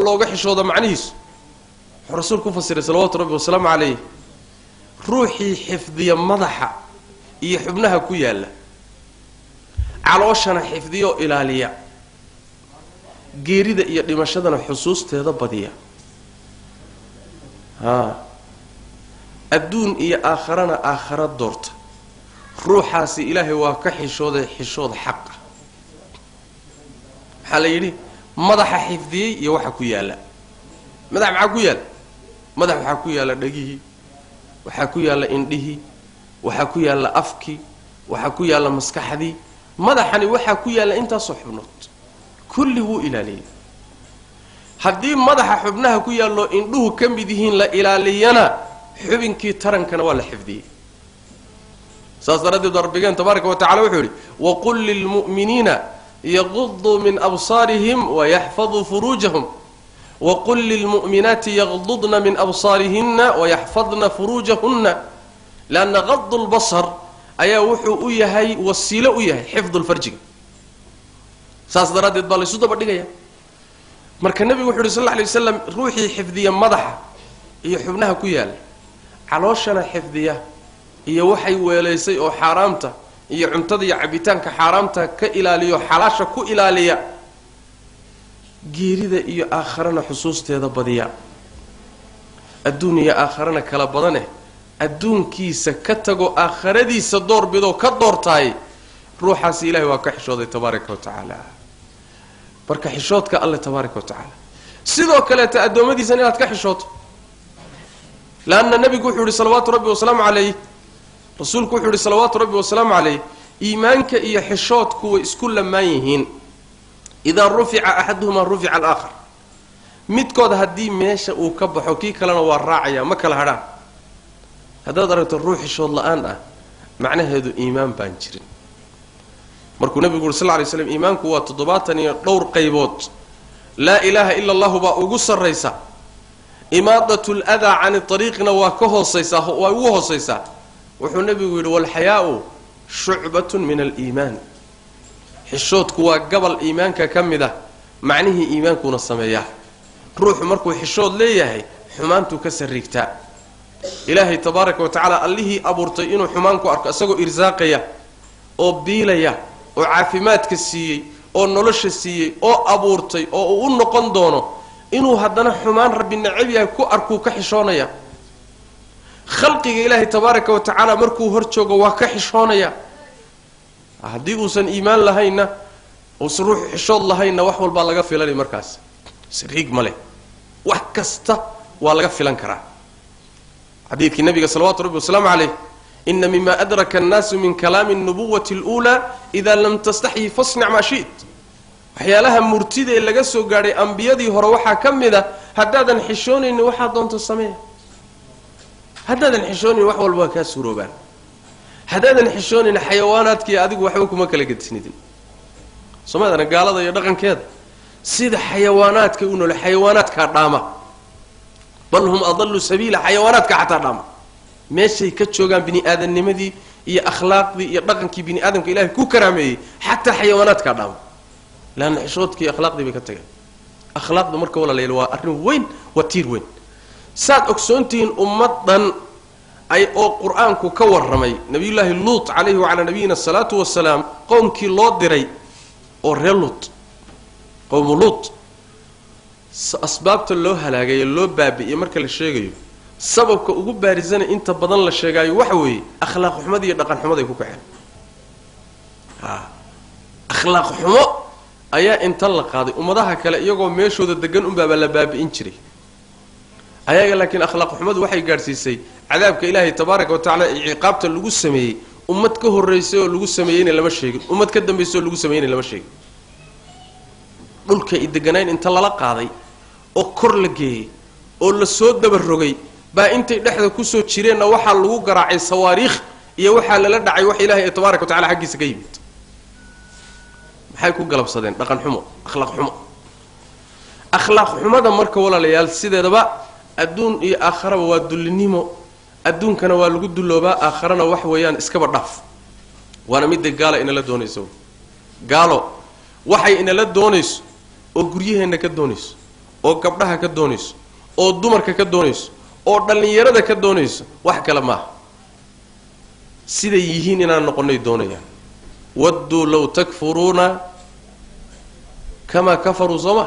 looga xishoodo macnihiisu wuxuu rasuulku ku fasiray salawaatu rabbi wasalaamu calayh, ruuxii xifdiya madaxa iyo xubnaha ku yaalla, calooshana xifdiyo ilaaliya, geerida iyo dhimashadana xusuusteeda badiya, adduun iyo aakharana aakhara doorta, ruuxaasi ilaahay waa ka xishooday xishood xaqa. Maxaa la yidhi? Madaxa xifdiyey iyo waxa ku yaalla. Madax maxaa ku yaalla? Madax waxaa ku yaalla dhegihii, waxaa ku yaalla indhihii, waxaa ku yaalla afkii, waxaa ku yaalla maskaxdii. Madaxani waxaa ku yaalla intaasoo xubnood, kulli wuu ilaaliyey. Haddii madaxa xubnaha ku yaallo indhuhu ka mid yihiin la ilaaliyana, xubinkii tarankana waa la xifdiyey. Saas daraaddeed rabbigeen tabaaraka wa tacala wuxuu yidhi waqul lilmu'miniina yaquduu min absaarihim wayaxfaduu furuujahum waqul lilmu'minaati yaqdudna min absaarihinna wayaxfadna furuujahunna. Lianna qadu lbasar ayaa wuxuu u yahay wasiilo u yahay xifdulfarjiga. Saas daraaddeed baa laysu daba dhigaya. Marka nebigu wuxu yidhi sal alla alay wasalam, ruuxii xifdiya madaxa iyo xubnaha ku yaalla, calooshana xifdiya iyo waxay weelaysay oo xaaraamta iyo cuntada iyo cabitaanka xaaraamta ka ilaaliyo, xalaasha ku ilaaliya, geerida iyo aakharana xusuusteeda badiya, adduun iyo aakharana kala badaneh, adduunkiisa ka tago aakharadiisa doorbidoo ka doortaay, ruuxaasi ilahay waa ka xishooday tabaaraka wa tacaala. Marka xishoodka alle tabaaraka wa tacaala sidoo kaleeta addoommadiisana inaad ka xishooto. Laanna nebigu wuxuu yihi salawaatu rabbi wasalaamu calayh, rasuulku wuxuu yihi salawaatu rabbi wasalaamu calayh, iimaanka iyo xishoodku way isku lamaan yihiin. Idaa rufica axaduhumaa rufica alaakhar. Midkood haddii meesha uu ka baxo kii kalena waa raacaya, ma kala hadhaan. Haddaad aragto ruux xishood la-aan ah, macnaheedu iimaan baan jirin. Markuu nebigu uri sal lla alay slam, iimaanku waa 72 qaybood, laa ilaaha ila allahu baa ugu sarraysa, imaadatu ladaa cani ariiqna waa ka hoosaysaa, waa ugu hoosaysaa. Wuxuu nebigu yidhi walxayaau shucbatun min aliimaan. Xishoodku waa gabal iimaanka ka mid ah, macnihii iimaankuna sameeyaa. Ruuxu markuu xishood leeyahay xumaantuu ka sarriigtaa. Ilaahay tabaaraka wa tacaala allihii abuurtay inuu xumaan ku arko isagoo irsaaqaya oo biilaya oo caafimaadka siiyey oo nolosha siiyey oo abuurtay oo uu u noqon doono, inuu haddana xumaan rabbi necab yahay ku arkuu ka xishoonaya. Khalqiga ilaahay tabaaraka wa tacaala markuu hor joogo waa ka xishoonaya. Haddii uusan iimaan lahaynna, uusan ruuxu xishood lahaynna, wax walbaa laga filanay markaas. Sariig ma leh, wax kasta waa laga filan karaa. Xadiidkii nabiga salawaatu rabbi wasalaamu calayh, ina mima adraka annaasu min kalaami alnubuwati aluulaa idaa lam tastaxyi fasnac maa shi't. Waxyaalaha murtida ee laga soo gaadhay ambiyadii hore waxaa ka mid a, haddaadan xishoonaynin waxaad doonto samee. Haddaadan xishoonaynin wax walba waa kaa suuroobaan. Haddaadan xishoonayn xayawaanaadkii adigu waxba kuma kala gedisnidin. Somaadana gaalada iyo dhaqankeeda sida xayawaanaadka u noole, xayawaanaadkaa dhaama, bal hum adallu sabiila, xayawaanaadka xataa dhaama. Meeshay ka joogaan bini aadamnimadii iyo akhlaaqdii iyo dhaqankii bini aadamka ilahay ku karaameeyey, xataa xayawaanaadkaa dhaama. Laanna xishoodkii akhlaaqdii bay ka tageen. Akhlaaqdu marka walaalayaal waa arrin weyn, waa tiir weyn. Saad ogsoontihiin ummaddan ay oo qur-aanku ka warramay, nabiyullaahi Luut calayhi wacalaa nabiyina asalaatu wasalaam, qowmkii loo diray oo reer Luut, qowmu Luut, asbaabta loo halaagay ee loo baabi'iyey marka la sheegayo, sababka ugu baarisana inta badan la sheegaayo waxa weeye akhlaaq xumada iyo dhaqan xumaday ku kaceen. Akhlaaq xumo ayaa inta la qaaday ummadaha kale iyagoo meeshooda degan unbaaba la baabi'in jiray ayaga, laakiin akhlaaq xumadu waxay gaadhsiisay cadaabka ilaahay tabaaraka wa tacala ee ciqaabta lagu sameeyey. Ummad ka horraysay oo lagu sameeyeyna lama sheegin, ummad ka dambaysay oo lagu sameeyeyna lama sheegin. Dhulka i deganayn inta lala qaaday oo kor la geeyey oo la soo dabarogay baa intay dhexda kusoo jireenna waxaa lagu garaacay sawaariikh iyo waxaa lala dhacay wax ilaahay ee tabaaraka wa tacala xaggiisa ka yimid. Maxay ku galabsadeen? Dhaqan xumo, akhlaaq xumo. Akhlaaq xumada marka walaalayaal sideedaba adduun iyo aakharaba waa dullinimo. Adduunkana waa lagu dulloobaa, aakharana wax weeyaan iskaba dhaaf. Waana midda gaala inala doonayso. Gaalo waxay inala doonayso oo guryaheenna ka doonayso oo gabdhaha ka doonayso oo dumarka ka doonayso oo dhallinyarada ka doonayso wax kale maaha. Siday yihiin inaan noqonnay doonayaan. Wadduu law takfuruuna kamaa kafaruu, soo ma?